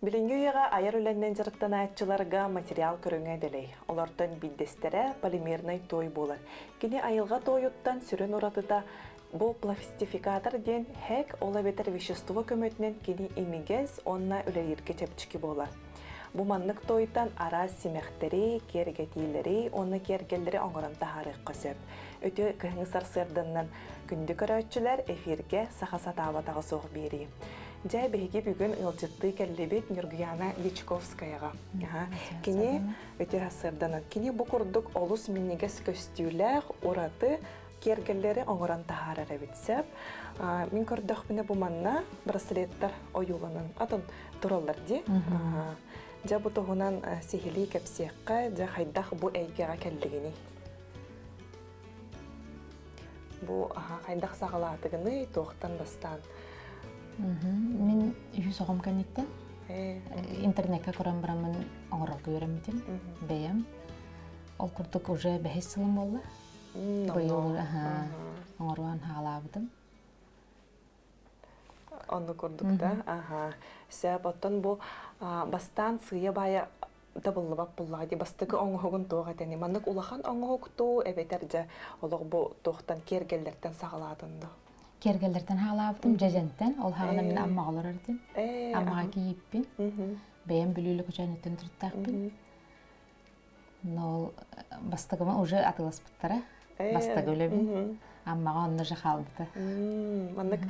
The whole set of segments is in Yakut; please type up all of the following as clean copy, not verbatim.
Билиҥҥи үйэҕэ айар үлэннэн дьарыктанааччыларга материал көрүҥэ дэлэй. Олортон биирдэстэрэ полимернай туой буолар. Кини айылҕа туойуттан сүрүн уратыта бу пластификатор диэн ХЭК, ол эбэтэр вещество көмөтүнэн кини имигэс уонна үлэлииргэ чэпчэки буолар. Бу маннык туойтан араас симэхтэри, киэргэтиилэри уонна киэргэллэри оҥорон таһаарыахха сөп. Үтүө кыһыҥҥы сарсыарданнан күндү көрөөччүлэр эфиргэ саха сатаабатаҕа суох биэрии. Дьэ, биһиги бүгүн ыалдьыттыы кэллибит Ньургуяна Дьячковскаяҕа. Кини үтүө сарсыарданан кини бу курдук олус минньигэс көстүүлээх, ураты киэргэллэри оҥорон таһаарар эбит сөп. Мин көрдөхпүнэ бу манна браслеттар ойууланан атын тураллар дии. Дьэ бу туһунан сиһилии кэпсиэххэ, дьэ хайдах бу эйгэҕэ кэллигиний? Бу хайдах саҕалаатыгыный, туохтан бастаан? Мин үһүс оҕом кэнниттэн интернекка көрөн бараммын оҥорорго үөрэммитим бэйэм. Ол курдук уже бэһис сылым буолла. Быйыл оҥоруон хаалаабытым. Онну курдук да. Аха. Сөп, оттон бу бастаан сыыйа-баайа табыллыбат буллаҕа дии бастакы оҥоһугун туох этэний маннык улахан оҥоһук дуу эбэтэр дьэ олох бу туохтан киэргэллэртэн саҕалаатын дуу Киэргэллэртэн хаалаабытым дьэдьэнтэн ол хаҕына мин Аммаҕа олорор этим Аммаҕа кийииппин бэйэм Бүлүү Лөкөчөөнүттэн төрүттээхпин Но ол бастакыма уже атыыласпыттара. Бастакы үлэбин. Аммаҕа онно же хаалбыта. Маннык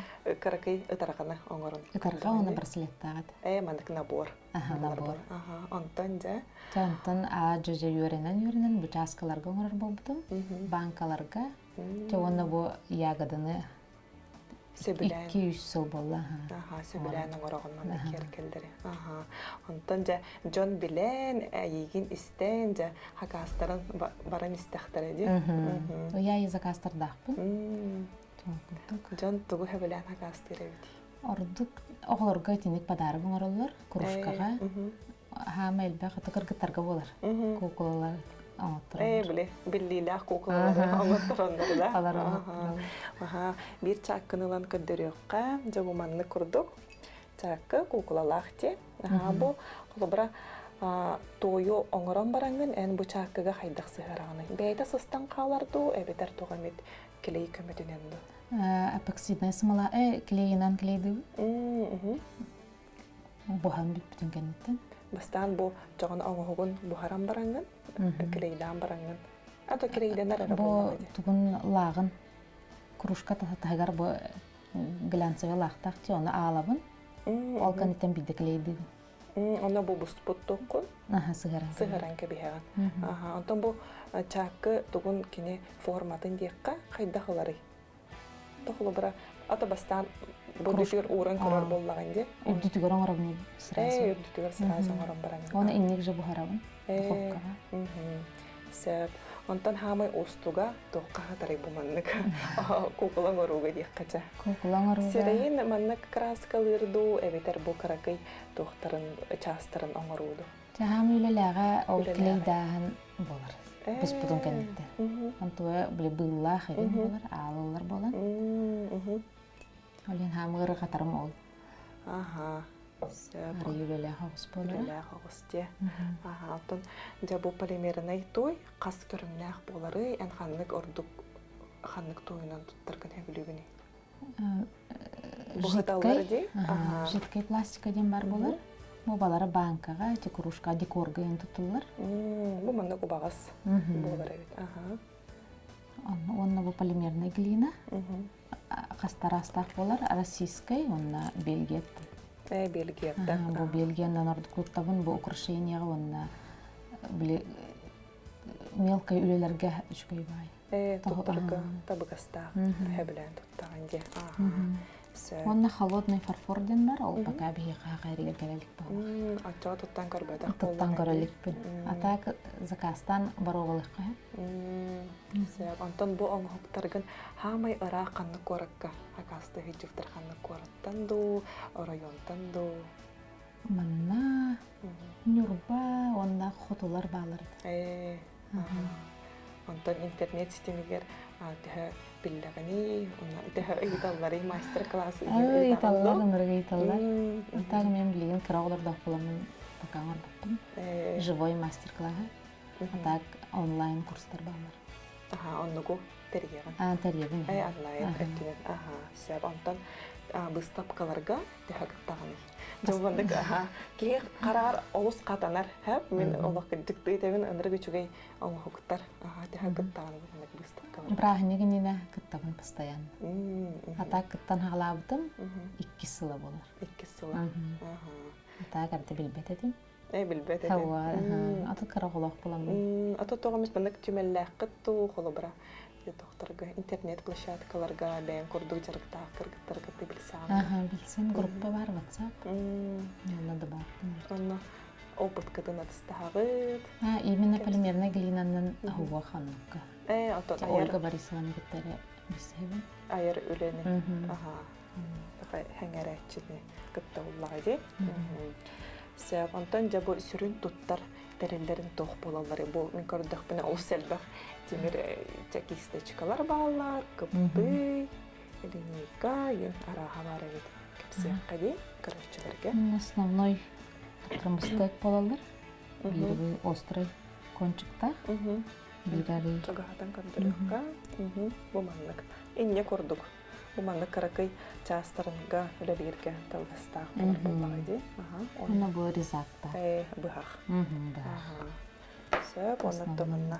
кыракый ытарҕаны оҥорон. Ытарҕа уонна браслеттаах этэ. Ээ, маннык набор. Аха, набор. Аха, онтон дьэ. Дьэ, онтон аа дьэ үөрэнэн үөрэнэн бу чааскаларга оҥорор буолбутум. Банкаларга. Дьэ уонна бу ягоданы Сөбүлээн. 2-3 сыл буолла. Аха, сөбүлээн оҥороҕун маннык киэргэллэри. Аха. Онтон дьэ дьон билэн, эйигин истэн, дьэ хакаастарын баран истэхтэрэ дии. Ый аайы заказтардаахпын. Дьон тугу сөбүлээн хакаастыыр эбитий? Ордук оҕолорго итинник подарок оҥороллор, кружкаҕа. Хаама элбэх аты кыргыттарга буолар. Куукулалар Ээ, били, биллиилээх куукулалары оҥоттороннор да. Аха, биир чааккыны ылан көрдөрүөххэ, дьэ бу маннык курдук чааккы куукулалаах дии. Аха, бу холобура туойу оҥорон бараҥҥын эн бу чааккыга хайдах сыһыараҕыный? Бэйэтэ сыстан хаалар дуу, эбэтэр туох эмит клей көмөтүнэн дуу? Эпоксидная смола, клейинэн клейдибит. Буһан бүппүтүн кэнниттэн. Бастаан бу дьоҕун оҥоһугун буһаран бараҥҥын, клейдаан бараҥҥын. А то клейдэнэр эрэ Бу тугун лааҕын кружка таһыгар бу глянцевый лаахтаах дии, ону аалабын. Ол кэнниттэн биирдэ клейдиибин. Онно бу буспут туоххун? Аха, сыһаран. Сыһаран кэбиһэҕин. Аха, онтон бу чааккы тугун кини форматын диэххэ хайдах ыларый? Холобура, ата бастаан бу үрдүтүгэр ууран көрөр буоллаҕын дии. Үрдүтүгэр оҥоробун сразу. Ээ, үрдүтүгэр сразу оҥорон баран. Оны инник же буһарабын духовкаҕа. Сөп. Онтон хаамай устуга туохха хатарай бу маннык куукула оҥорууга диэххэ чэ. Куукула оҥорууга. Сирэйин маннык краскалыыр дуу, эбэтэр бу кыракый туохтарын, чаастарын оҥоруу дуу? Чаһаам үлэлээҕэ ол клейдааһын буолар. Буспутун кэнниттэн. Онтуга били быыллаах игин буолар, аалыллар буолан. Ол иһин хаамыгар хатарым ол. Аха. Арый үлэлээх оҕус буолара. Үлэлээх оҕус дии. Аха, оттон дьэ бу полимернай туой хас көрүҥнээх буоларый? Эн ханнык ордук ханнык туойунан туттаргын сөбүлүүгүнүй? Жидкай, жидкай пластика диэн бар буолар. Бу балары банкаҕа, эти кружка декорга иһин туттуллар. Бу маннык убаҕас буолар эбит. Уонна бу полимерная глина. Хастараастаах буолар, российскай уонна Бельгияттан. Э, Бельгияттан. Бу Бельгиянан ордук туттабын, бу украшенияҕа уонна били мелкай үлэлэргэ үчүгэй баай. Ээ, туттарга табыгастаах сөбүлээн туттаҕын дии. Сөп. Уонна холодный фарфор диэн бар, ол пока биһиэхэ хаайрыгар кэлэлик буолла. Оччоҕо туттан көрбөтөх Туттан көрөлүкпүн. А так заказтан боруобалыахха Сөп. Онтон бу оҥоһуктаргын хаамай ыраах ханнык куоракка акаасты сылдьыбыттар ханнык куораттан дуу, оройуонтан дуу? Манна Ньурба уонна хотулар баалар. Ээ. Онтон интернет ситимигэр төһө биллэҕиний, төһө ыйыталларый мастер-класс ыйыталлар, ынырык ыйыталлар. Так мен билигин кыра оҕолордоох буоламмын пока оҥорбоппун. Живой мастер-классы. А так онлайн курстар бааллар. Аха, оннугу тэрийэҕин. А, тэрийэбин. Э, онлайн өттүнэн. Аха, сөп. Онтон быыстапкаларга төһө кыттаҕыный? Дьылбандык, аха, киһи хараҕар олус хатанар, хэп, мин олох кырдьыктыы этэбин, ынырык үчүгэй оҥоһуктар, аха, төһө кыттаҕын маннык быыстапкаларга? Бырааһынньык иннинэ кыттабын постоянно. А так кыттан хаалаабытым иккис сыла буолар. Иккис сыла. Аха. А так эрдэ билбэт этим. Э, билбэт этим. Аты кыра оҕолоох буоламмын. Ата тоҕо маннык түмэллээххит дуу, холобура, тохторго интернет площадкаларга бэйэҥ курдук дьарыктаах кыргыттарга ты билсэҕин. Аха, билсэн группа бар WhatsApp. Онно да бар. Онно опыткытын атыстаһаҕыт. А, именно полимерная глинанан аһуга ханныкка. Э, отон Ольга Борисовна кытта билсэбин. Айар үлэни. Аха. Хэҥэрээччини кытта уллаҕа дии. Сөп. Онтон дьэ бу сүрүн туттар тэриллэрин туох буолаллары бу мин көрдөхпүнэ олус элбэх тимир кисточкалар бааллар, кыптый, линейка, иэн арааһа баар эбит. Кэпсиэххэ дии, көрөөччүлэргэ. Основной тромбостек буолаллар. Биир острый кончиктаах, биир арый. Чугаһатан көрдөрүөххэ. Бу маннык. Инньэ курдук Бу маннык кыракый чаастарынга үлэлииргэ табыгастаах буолар буоллаҕа дии. Онно бу резакта. Э, быһах. Быһах. Сөп, онно манна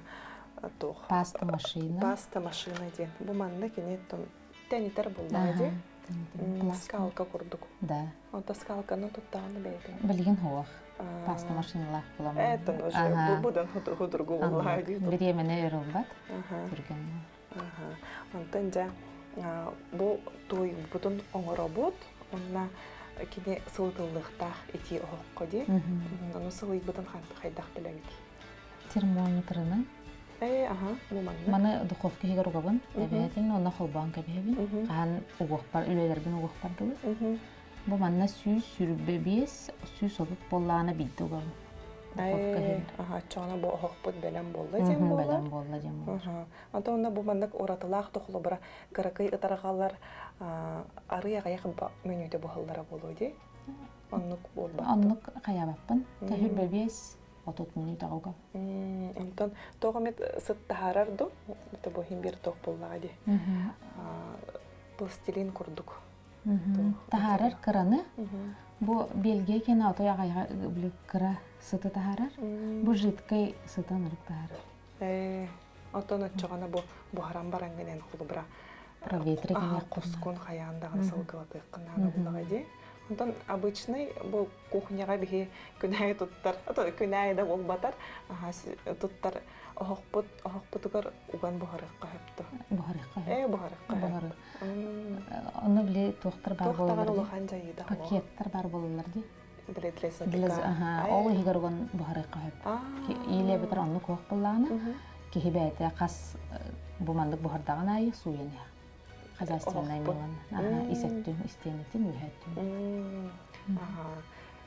туох. Паста машина. Паста машина диэн. Бу манна кини тэнитэр буоллаҕа дии. Скалка курдук. Да. Онто скалканы туттаҕына бэйэтин. Билигин суох. Паста машиналаах буламмын. Это уже будан худургу буоллаҕа дии. Бириэмэни өр ылбат. Түргэн. Онтон дьэ бу туойбутун оҥоробут уонна кини сылытыллыахтаах итии оһоххо дии. Ону сылыйбытын хайдах билэбит? Термометрынан. Э, аха, бу манна. Маны духовка иһигэр угабын. Эбээтин онно холбоон кэбиһэбин. Хаһан угуохпар, үлэлэрбин угуохпар дылы. Бу манна 125, 130 буоллаҕына биирдэ угабын. Аха, оччоҕуна бу оһохпут бэлэм буолла диэн буолар. Бэлэм буолла диэн буолар. Онтон онно бу маннык уратылаах тохлобура кыракый ытарҕалар арый аҕыйах мүнүүтэ буһаллара буолуо дии. Оннук буолбат. Оннук хайаабаппын. Тэһүрбэ биэс 30 мүнүүтэ угам. Онтон тоҕо эмит сыт таһаарар ду? Это бу иһин биир туох буоллаҕа дии. Пластилин курдук. Таһаарар кыраны. Бу Бельгия киэнэ отой аҕайга кыра сыты таһаарар. Бу жидкай сыты ынырык таһаарар. Ээ, оттон оччоҕуна бу буһаран бараҥҥын эн холобура Проветривание кускун хайаан даҕаны сылгылатыаххын наада буоллаҕа дии. Онтон обычный бу кухняҕа биһи күн аайы туттар, күн аайы да буолбатар, туттар оһохпут оһохпутугар уган буһарыахха сөптө. Буһарыахха сөп. Ээ, буһарыахха сөп. Онно били туохтар баар буолаллар дии. улахан дьайыыта Пакеттар баар буолаллар дии. Для Ол иһигэр уган буһарыахха сөп. Или эбэтэр оннук уох буоллаҕына, киһи бэйэтэ хас бу маннык буһардаҕын аайы сууйан иһэр. Хозяйственнай мылан. Ис өттүн, истиэнэтин, үөһэ өттүн.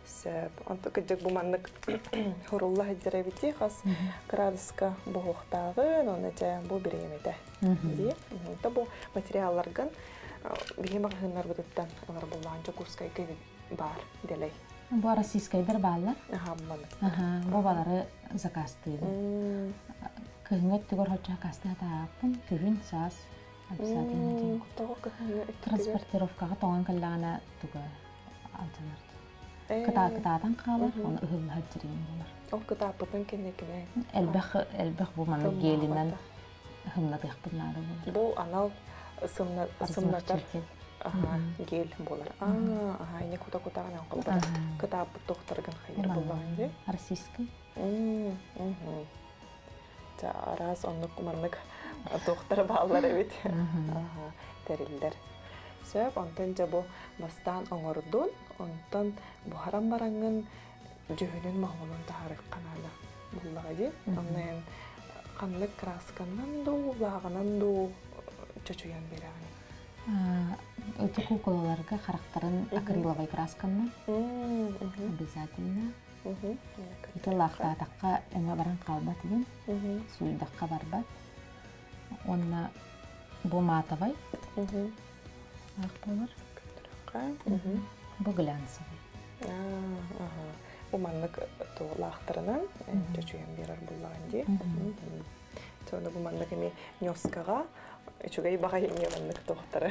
Сөп. Онто кырдьык бу маннык хорулла сылдьар эбити хас градуска буһуохтааҕын, уонна дьэ бу бириэмэтэ дии. Онто бу материалларгын биһи маҕаһыыннарбытыттан ылар буоллаҕын Дьокуускайга баар дэлэй. Бу российскайдар бааллар. Аха, маннык. Аха, бу балары заказтыыбын. Кыһыҥҥы өттүгэр хоччо заказтыы атааппын. Күһүн, саас обязательно диэн. Тоҕо кыһыҥҥы өттүгэр? Транспортировкаҕа тоҥон кэллэҕинэ туга алдьанар. Кытаа кытаатан хаалар, оны ыһыллаһар дьириин буолар. Ол кытааппытын кэнникинэ Элбэх элбэх бу маннык гелинэн хымнатыахпын наада буолар. Бу анал сымнатар гель буолар. Аа, ини кута кутаҕынан холбор кытааппыт тохторгын хайыр буллаҕын дии. Российский. Араас оннук маннык туохтара бааллар эбит. Тэриллэр. Сөп, онтон дьэ бу бастаан оҥордун, онтон буһаран бараҥҥын дьүһүнүн моһуонун таһаарыахха наада буллаҕа дии. Онно эн ханнык красканан дуу, лааҕынан дуу чочуйан биэрэҕин? Эти куколаларга харахтарын акриловай красканан обязательно. Ити лаахтаатахха өҥө баран хаалбат диэн, сууйдахха барбат. Уонна бу матовай ах буолар. Бу глянцевый. Бу маннык лаахтарынан чочуйан биэрэр буллаҕын дии. Ону бу маннык эми ньоскаҕа үчүгэй баҕайы эмиэ маннык туохтары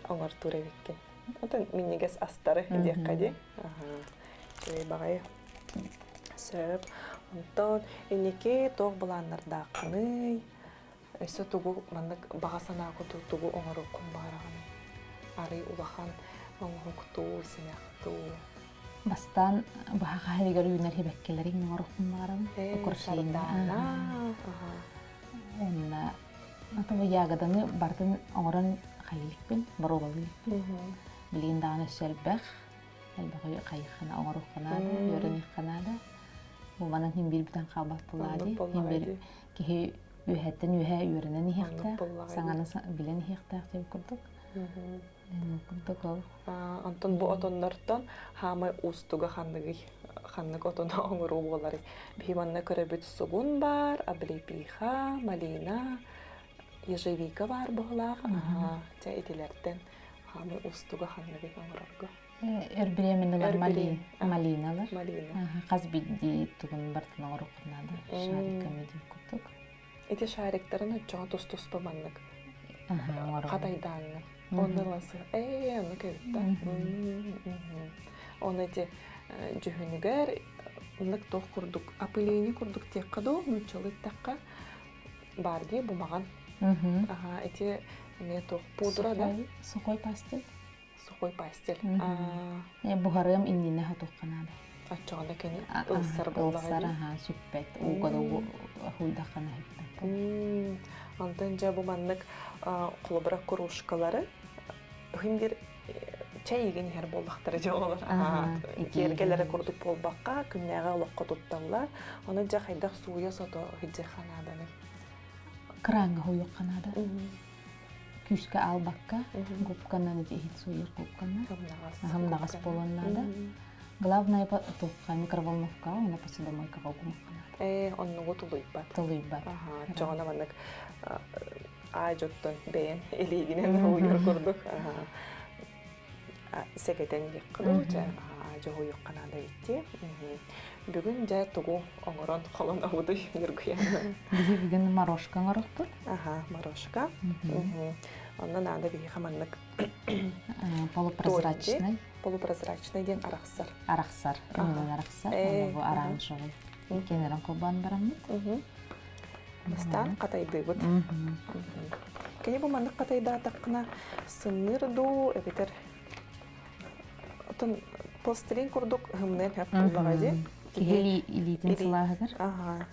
оҥортуур эбиккин. Отон минньигэс астары диэххэ дии. Үчүгэй баҕайы. Сөп. Онтон инники туох былааннардааххыный? Өссө тугу маннык баҕа санаа курдук тугу оҥоруоххун баҕараҕыный? Арый улахан оҥоһуктуу, симэхтуу. Бастаан баһа хаһыгар үүнэр хибэккэлэрин оҥоруохпун баҕарабын. Сардаана. Онна атын ягоданы бартын оҥорон хайыылыкпын, боруобалыылыкпын. Билигин даҕаны өссө элбэх. Элбэх хайыххана оҥоруохха наада, үөрэниэххэ наада. Бу манан хин биир бүтэн хаалбат буоллаҕа дии. Хин биир киһи үөһэттэн үөһэ үөрэнэн иһиэхтээх, саҥаны билэн иһиэхтээх диэн курдук. Курдук ол. Онтон бу отоннортон хаамай уустуга ханныгый? Ханнык отону оҥоруу буоларый? Биһи манна көрөбүт сугун баар, облепиха, малина, ежевика баар быһылаах. Чэ итилэртэн хаамай уустуга ханныгый оҥорорго? Өр бириэмэни малиналар. Хас биирдии тугун бартын оҥоруоххун наада. Шариками диэн курдук. Ити шариктарын оччоҕо тус-туспа маннык хатайдааҥҥа. Онно ыласы ээ оннук эбит да. Оны ити дьүһүнүгэр ыннык туох курдук опыление курдук диэххэ дуу нууччалыы эттэххэ баар дии бумаҕан. Аха ити эмиэ туох пудра да? Сухой пастель. Сухой пастель. Буһарыам иннинэ хатухха наада. Оччоҕуна кини ылсар буоллаҕа Ылсар аһаа сүппэт. Ууга да хуйдаххана сүппэт. Онтон дьэ бу маннык холобура кружкалары хин бир чэй игин иһэр буоллахтара дьэ олор киэргэлэрэ курдук буолбакка күннээҕи олоххо тутталлар. Ону дьэ хайдах сууйа сото сылдьыахха нааданый? Кырааҥҥа хуйуохха наада. Күүскэ аалбакка, губканан ити иһит сууйар губканан. Хамнаҕас буолуон наада. Главное туохха микроволновкаҕа уонна посудомойкаҕа угумахха наада. Ээ, оннугу тулуйбат. Тулуйбат. Чоҕуна маннык аа дьоттон бэйэн илиигинэн уйар курдук сэгэтэн диэххэ дуу дьэ дьоһуйуохха наада эбит Бүгүн дьэ тугу оҥорон холонобутуй Ньургуйаана? Биһи бүгүн морошка оҥорохпут. Аха, морошка. Онно наада биһиэхэ маннык полупрозрачный. Полупрозрачный диэн арахсар. Арахсар, өҥүнэн арахсар. Онно бу оранжевый. Иккиэн холбоон бараммыт. Бастаан хатайдыыбыт. Кини бу маннык хатайдаатаххына сымныыр дуу эбэтэр отон пластилин курдук һымныан хөп буоллаҕа дии. Киһи илиитин сылааһыгар. Аха.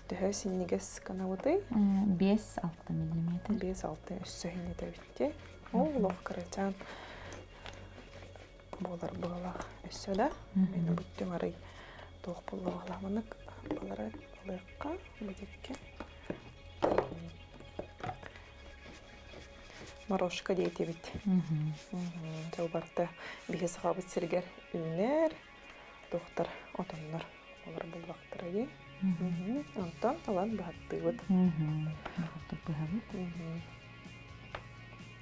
Төһө синньигэс гынабытый? 5-6 миллиметр. 5-6 өссө иһиннэтэбитти. Ол олох кырачаан буолар быһалаах. Өссө да мин бүттүм арый туох буолла маннык балары ылыахха бу Морошка диэтибит. Дьылбарта биһи сахабыт сиригэр үүнэр туохтар отоннор олор буллахтара дии. Онтон ылан быһаттыыбыт. Быһабыт.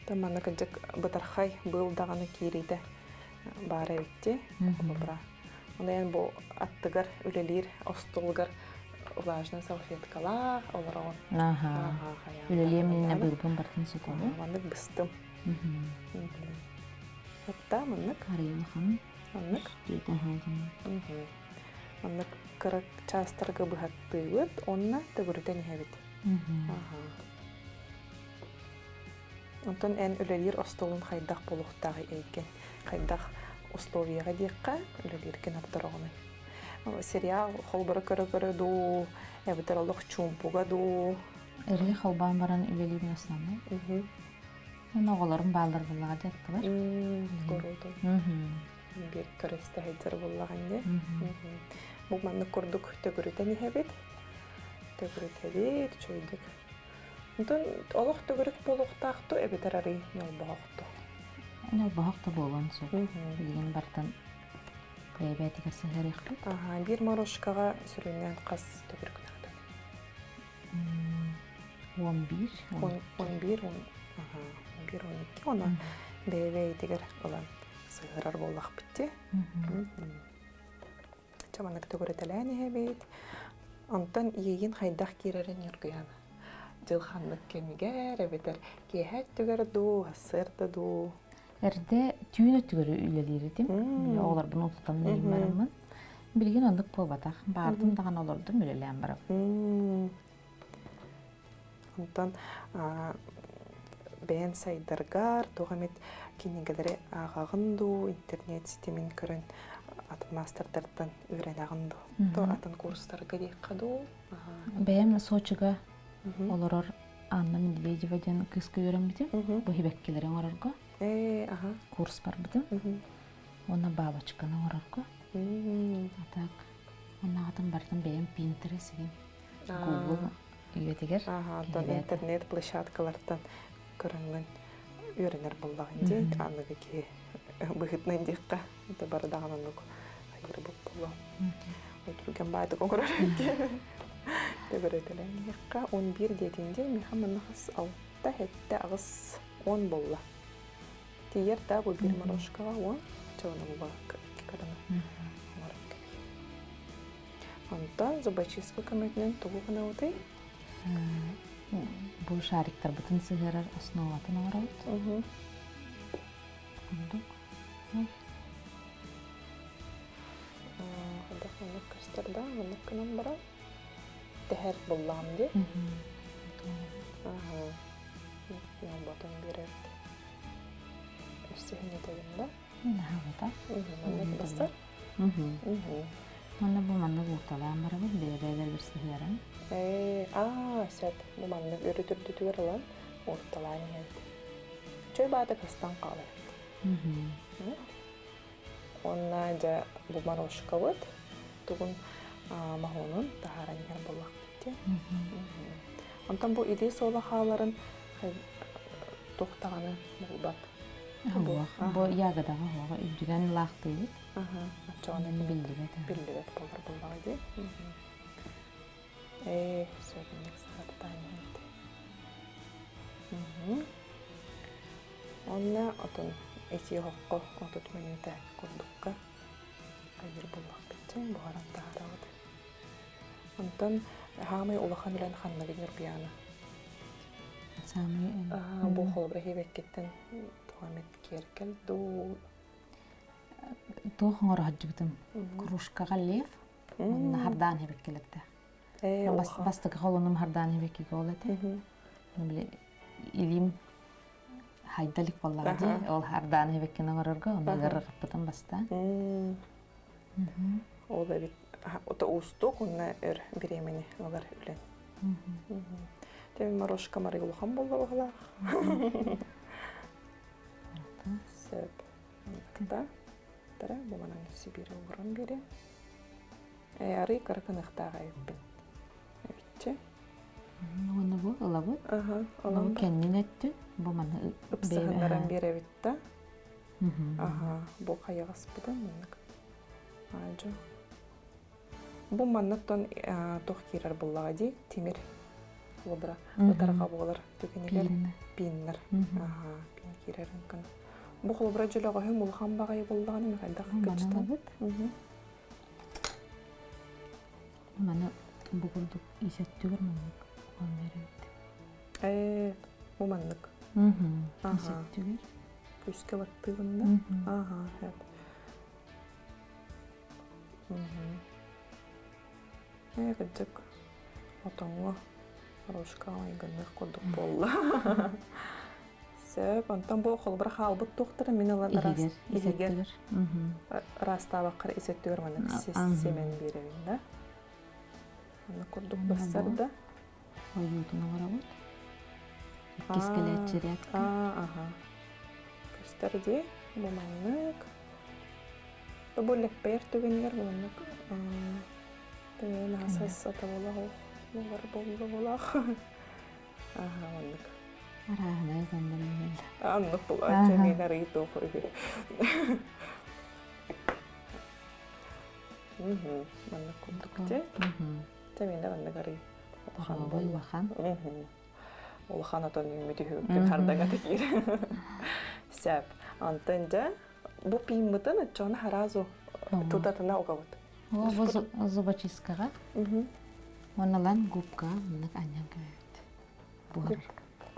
Манна кырдьык бытархай быыл даҕаны киириитэ баара эбитти. Холобура. Онон бу аттыгар үлэлиир остуолгар влажный салфеткалаах олороҕун. Аха. Үлэлиэм иннинэ быылбын бартын сотону. Маннык быстым. Хатта маннык. Арыйылахан. Маннык. Маннык кыра чаастарга быһаттыыбыт, онно төгүрүтэн иһэбит. Онтон эн үлэлиир остуолун хайдах буолуохтааҕый эйгэн? Хайдах условияҕа диэххэ үлэлииргин ордороҕунуй? Сериал холборо көрө-көрө дуу, эбэтэр олох чуумпуга дуу? Ырыа холбоон баран үлэлиирин основной. Уонна оҕолорум бааллар буоллаҕа дии аттыбар. Көрөөтүн. Биир көрөстө сылдьар буоллаҕын дии. Бу маннык курдук төгүрүтэн иһэбит. Төгүрүтэбит, үчүгэйдик. Онтон олох төгүрүк буолуохтаах дуу эбэтэр арый ньолбоһох дуу? Ньолбоһох да буолуон сөп. Билигин бартан Бэйэ-бэйэтигэр сыһыарыахпыт. Аха, биир морошкаҕа сүрүннээн хас төгүрүк наада? 11. 11, 11, 12. Онон бэйэ-бэйэтигэр ылан сыһыарар буоллахпыт дии. Чэ, маннык төгүрүтэлээн иһэбит. Онтон иэйин хайдах киирэрин Ньургуйаана? Дьыл ханнык кэмигэр эбэтэр киэһэ өттүгэр дуу, сарсыарда дуу? Эрдэ түүн өттүгэр үлэлиир этим. Оҕолорбун утутан билигин бараммын. Билигин оннук буолбатах. Баардым даҕаны олордум үлэлээн барабын. Онтон бэйэн сайдаргар туох эмит кинигэлэри ааҕаҕын дуу, интернет ситимин көрөн атын маастардартан үөрэнэҕин дуу? То атын курстарга диэххэ дуу? Бэйэм Сочига олорор Анна Медведева диэн кыыска үөрэммитим. Бу сибэккилэри оҥорорго курс барбытым. Уонна бабочканы оҥорорго. А так оннааҕытын барытын бэйэм Pinterest игин Google үйэтигэр Оттон интернет площадкалартан көрөҥҥүн үөрэнэр буоллаҕын дии аныгы киһи быһыытынан диэххэ это бары даҕаны оннук айырбыт буолуо түргэн баайдык оҥорор диэн төгөрөтөлөн диэххэ 11 диэтиҥ дии миэхэ манна хас алта сэттэ аҕыс он буолла тиийэр да бу биир морошкаҕа уон чоҕуна буолбакка икки кыраны оҥорон Онтон зубочистка көмөтүнэн тугу гынабытый? Бу шариктарбытын сыһыарар основатын оҥоробут. Курдук. Хайдах маннык көстөр да, маннык гынан баран тэһэр буллаҕым дии. Аха. Ботон биэрэрт. Өссө иһин да? Наһаабата. Маннык бастар. Манна бу маннык уурталаан барабыт, бэйэ-бэйэлэригэр сыһыаран. Ээ, аа, сөп. Бу маннык өрүт-үрдүтүгэр ылан уурталаан иһэбит. Чөй баата кыстан хаалар. Уонна дьэ бу морошкабыт тугун моһуонун таһааран иһэр буоллахпыт дии. Онтон бу илии суола хааларын туох даҕаны буолбат. Бу ягодаҕа оһоҕо үрдүнэн лаахтыыбыт. Оччоҕуна биллибэт. Биллибэт буолар буоллаҕа дии. Ээ, сөбүнник саҕаттаан иһэнти. Онно отун ити оһоххо 30 мүнүүтэ курдукка айыр буоллахпыт дьэ буһаран таһаарабыт. Онтон хаамай улахан үлэн ханныгын Ньургуйаана? Саамай Бу холобура иһибэккиттэн туох эмит киэркэл дуу Туох оҥоро сылдьыбытым? Кружкаҕа лев уонна хардаан иһибэккэлэрдээх. Бастакы холонум хардаан иһибэккигэ ол этэ. Били илиим хайда илик буоллаҕа дии. Ол хардаан иһибэккини оҥорорго ону ыарырҕаппытым бастаан. Ол эбит ото уустук уонна өр бириэмэни ылар үлэн. Тэми морошка марыг улахан буолла баҕалаах. Сөп. Да. Тара бу манан Сибири ууран биэриэ. Ээ, арый кыра кыныахтаах эбиппин. Эбитчи. Уонна бу ылабыт. Аха, ылан кэннин өттүн бу маны ыпсыһыннаран биэрэбит да. Аха, бу хайаҕаспытын маннык. Аадьу. Бу манныктан туох киирэр буоллаҕа дии, тимир холобура ытарҕа буолар түгэнигэр пиннэр. Аха, пин киирэр гына. Бу холобура дьөлөҕөһүм улахан баҕайы буоллаҕына хайдах кычтан. Маны бу курдук исэттүгэр маннык уган биэрэбит. Ээ, бу маннык. Исэттүгэр. Күүскэ баттыыбын да. Аха, сөп. Ээ, кырдьык, отоҥҥо рожкаҕа майгынныах курдук буолла. Сөп, онтон бу холобура хаалбыт туохтара мин ылан Иһигэр, иһигэр ыраастаабаккар ис өттүгэр маннык симэн биэрэбин да. Онно курдук бассар да. Ойуутун оҥоробут. Иккис кэлээччи рядка. Аха. Көстөр дии, бу маннык. Бу лэппэйэр түгэнигэр бу маннык наһаа сатабыла буолар буолла Аха, маннык. Арааһынай саннарыйыал. Аннык булааччы мин арый туох үһү. Маннык курдук дии. Дьэ миэнэ маннык арый улахан буолла. Улахан. Улахан отон үүммүт үһү хардагата киир. Сөп. Онтон дьэ бу пииммытын оччоҕуна сразу тутатына угабыт. Бу зубочисткаҕа уонна губка маннык анньан көбөбүт. Буһар.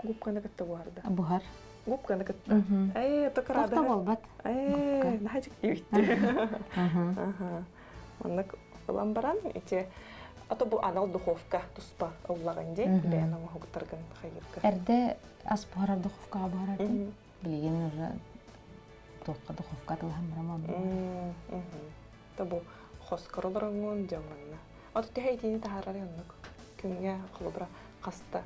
Губканы кытта буһарда. Буһар. Губканы кытта. Ээ, токарада. Тоқта болбат. Ээ, наһаа дьиктибитти. Маннык ылан баран ити ато бу анал духовка туспа ыллаҕын дии бэйэн оҥоһуктаргын хайырга. Эрдэ ас буһарар духовкаҕа буһарар Билигин уже туохха духовка атылаһан барам онно. Та бу хоскор олороҥҥун дьон манна. Ото төһө итиини таһаарар оннук күҥҥэ холобура хаста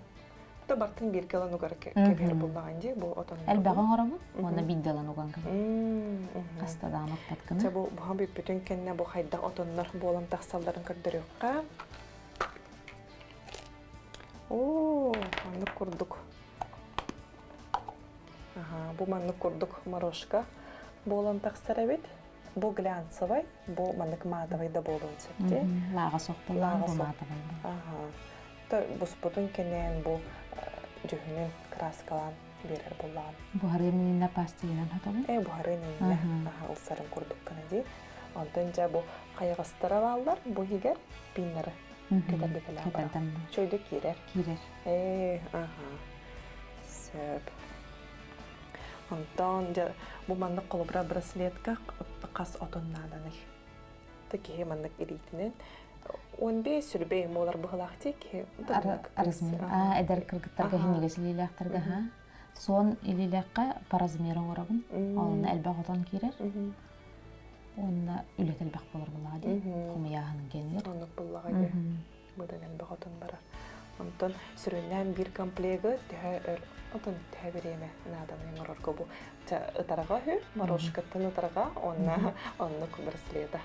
Та бартын бииргэ ылан угар кэбиһэр буллаҕын дии бу отон. Элбэҕи оҥоробун уонна биирдэ ылан уган кэбиһэбин. Хаста даҕаны укпат гына. Чэ бу буһан бүппүтүн кэннэ бу хайдах отоннор буолан тахсалларын көрдөрүөххэ. Оо, оннук курдук. Аха, бу маннык курдук морошка буолан тахсар эбит. Бу глянцевай, бу маннык матовай да буолуон сөп дии. Лааҕа суох буоллаҕа бу матовай. Аха. Буспутун кэнээн бу дьүһүнүн краскалаан биэрэр буоллаҕын. Буһарыы мининэ пастилинан хатабын. Э, буһарыы мининэ ылсарын курдук гына дии. Онтон дьэ бу хайаҕастара бааллар, бу иһигэр пиннары кэтэрдэтэлээх барар. Чөйдө киирэр. Киирэр. Ээ, аха. Сөп. Онтон дьэ бу маннык холобура браслетка хас отон нааданый? Та киһи маннык илиитинэн 15 сүрбэй буолар быһылаах дии киһи размер. А эдэр кыргыттарга хиннигэс илиилээхтэргэ ха. Суон илиилээххэ по размеру оҥоробун. Онно элбэх отон киирэр. Уонна үлэтэ элбэх буолар буллаҕа дии. Хомуйааһын кэннигэр. Оннук буллаҕа дии. Быдан элбэх отон барар. Онтон сүрүннээн биир комплегы төһө өр отон төһө бириэмэ нааданы оҥорорго бу ытарҕа үһү, морошкаттан ытарҕа, уонна оннук браслета.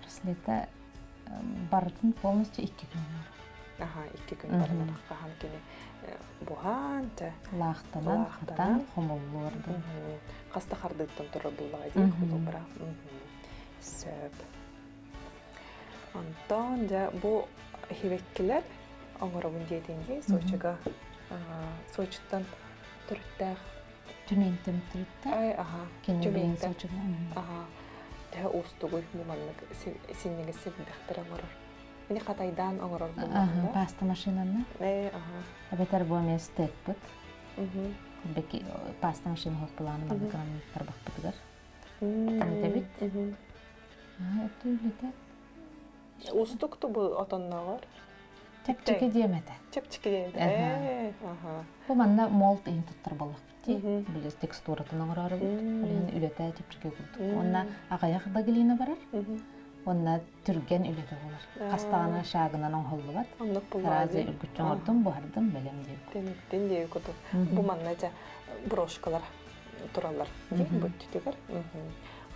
Браслета барытын полностью икки күн бар. Аха, икки күн барылар хаһан кини буһаан, те лаахтанан, хатан, хомуллуорду. Хаста хардыттан турар буллаҕа дии холобура. Сөп. Онтон дьэ бу хивеккилэр оҥоробун диэтиҥ дии Сочига Сочиттан төрүттээх Тюментэн төрүттээх. Ай аха. Кини Сочига. Аха. Төһө уустугуй бу маннык синньигэс сирдэхтэр оҥорор. Ини хатайдаан оҥорор буоллаҕына. Паста машинаны. Э аха. Эбэтэр бу эмиэ стекпыт. Паста машина хоппулааны маннык гынан тарбахпытыгар. Тэнитэбит. Үлэтэ. Устук бу отонноҕор. Чэпчэки диэм этэ. Чэпчэки диэм этэ. Бу манна молт иһин туттар буоллахпыт дии. Били текстуратын оҥороорубут. Ол иһин үлэтэ чэпчэки курдук. Уонна аҕыйах да глина барар. Уонна түргэн үлэтэ буолар. Хастаҕына шагынан оҥоһуллубат. Оннук Сразу үргүччү оҥордум, буһардым, бэлэм диэбит. Тениттин диэбит курдук. Бу манна дьэ брошкалар тураллар дии бу өттүтүгэр.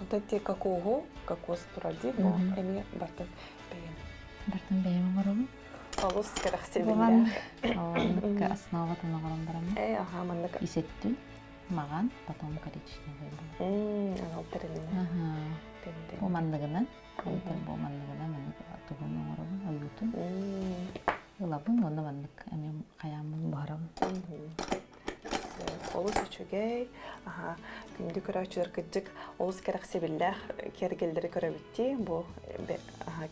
Онтон те кокоһу, кокос турар дии, бу эмиэ бартын бэйэм. Бартын бэйэм оҥоробун. Олус кэрэхсэбиллээх. Маннык основатын оҥорон бараммын. Э, аха, маннык. Исеттүн, маҕан, потом коричневый был. Анал тэрининэ. Бу манныгынан, бу манныгынан маннык тугун оҥоробун, ойуутун. Ылабын уонна маннык эмиэ хайааммын буһарабын. Олус үчүгэй, күндү көрөөччүлэр кырдьык олус кэрэхсэбиллээх киэргэллэри көрөбүт дии бу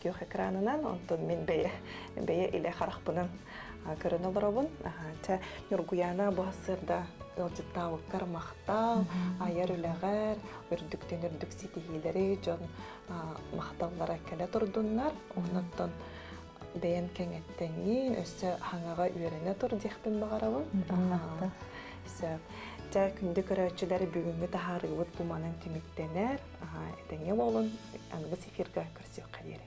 күөх экранынан, онтон мин бэйэ бэйэ илэ харахпынан көрөн олоробун. Чэ, Ньургуйаана бу сырда ыалдьыттаабыккар махтал, айар үлэҕэр, үрдүктэн үрдүк ситиһиилэри дьон махталлара кэлэ турдуннар. Оннуттан бэйэн кэҥэттэҥҥин, өссө хаҥаҕа үөрэнэ тур диэхпин баҕарабын. Сөп. Дьэ, күндү көрөөччүлэр, бүгүҥҥү таһаарыыбыт бу манан түмүктэнэр. Этэҥҥэ буолун, аныгыс эфирга көрсүөххэ диэри.